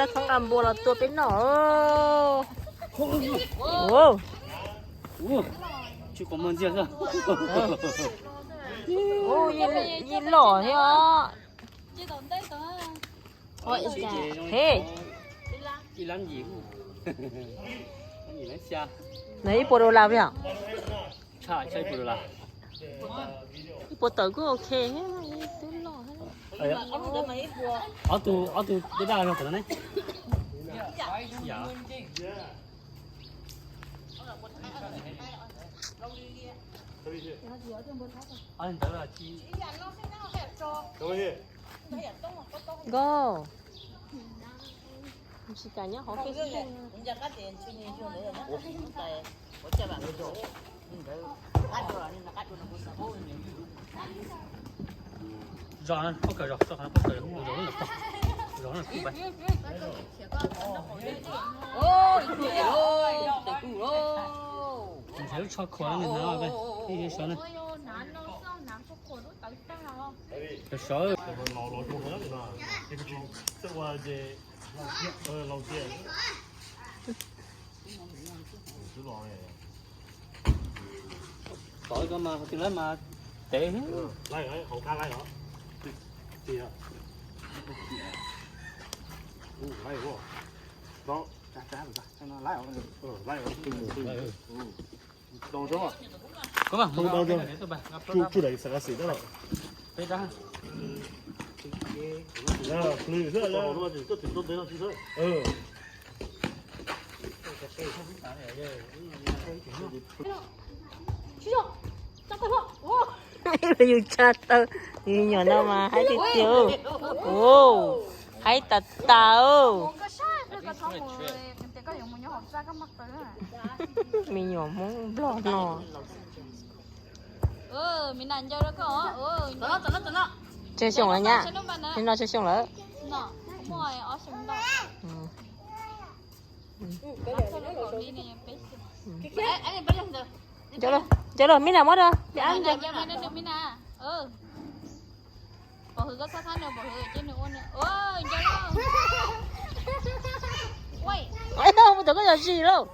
Txhob nqa npua los tua peb noj. Yeej loj thiab os. He, ib puas dollar li os? Ib puas tawm kuj ok thiab, twb loj thiab. Ob tug, ob tug dej daj no tom no ne. Ntawd tsis Nkauj, tsis kam nyob hauv Facebook. Zos no pob kawm, zos, zos no pob kawm, zos no pob kawm, zos no pob kawm. Nrhiav lub tsho khuam no, ib sov na. Sov. Tov ko mas, hauv twg lawm mas tev. Tsuj daim xav ka xim na los. Yus tsa taw, yus me nyuam no mas haib tiag tiag. Haib tas tas. Me nyuam Hmoob Nplog no. Tsawg xyoo lawm nyab? Nim no tsawg xyoo lawm? Ncaws los, ncaws los, Mina muab rau. Mus tau koj yog zis lauj.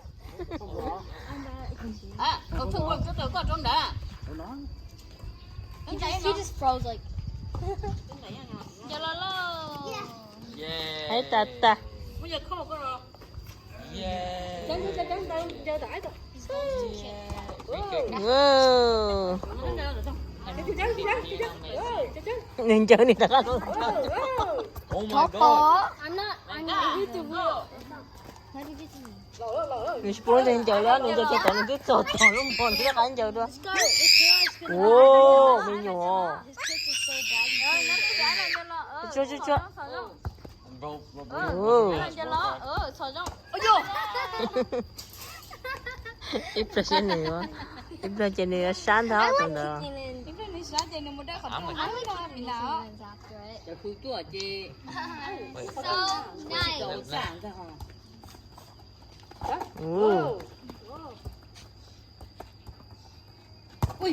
Haib tas tas. Nws ncaws nws rov qab los. Nws tsis pub nws ncaws li, nws ncaws txog tod nws twb txog tod lub npog nws rov qab ncaws dua. Ua, me nyuam. Tsuag tsuag tsuag. Ib pliag ces nws, ib pliag ces nws sab ntag tus ntawd.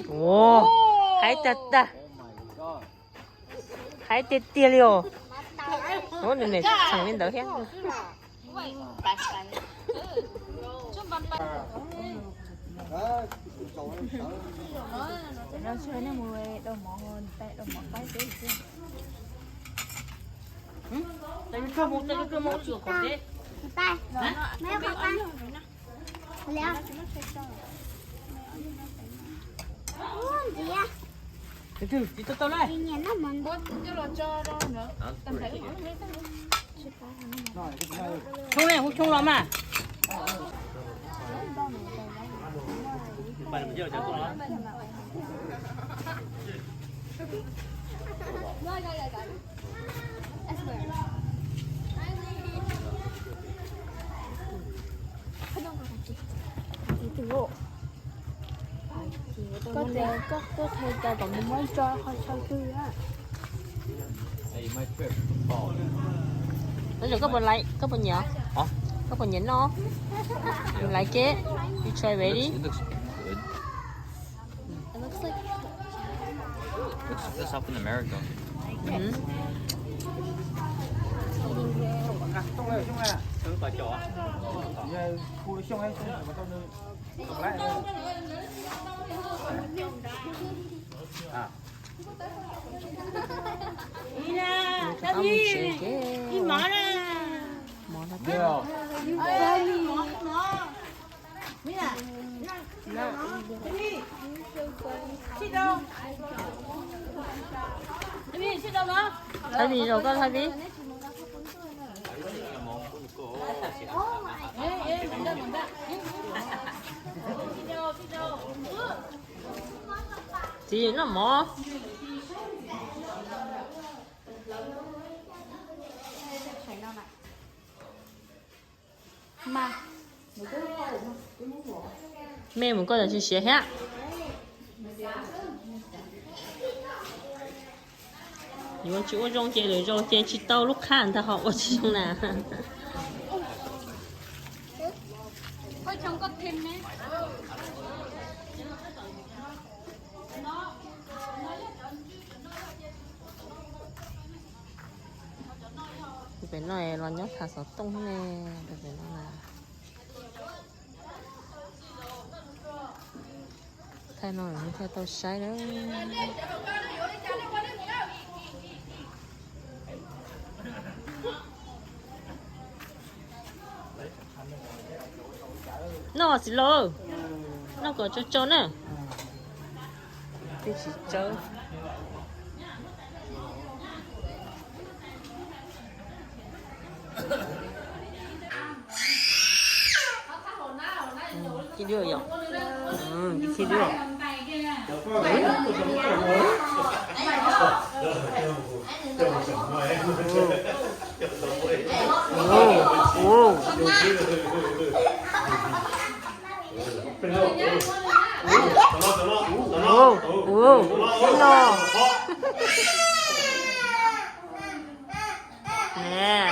Ua, haib tag tag. Haib tiag tiag li os. Ub, nws niam txheem li ntawd thiab. Tshoob ne, hu tshoob los mas. Koj tias koj tuaj thaij tau kom mus muab tso qhov chaw twg a? Koj puas like, koj puas nyiam, koj puas nyiam noj? You like it? You try already? Looks, looks like, looks like this up in America. Mm-hmm. Thaij video koj thaij vi. Txiv noj mov. Me mus koj tsis siav thiab. Yuav tsis ua zoo ces lwm zaus ces tsis tau lub qhab ntag ho ua tsis zoo na. Pem no los nyob thav xov tooj ne, pem no na. Thaij no thiaj tau saib na. Noj txiv laus, noj kom tsau tsau na. Twb tsis tsawb. Ib dua yom. Ib dua. Ub, ub, ub, no. Nè,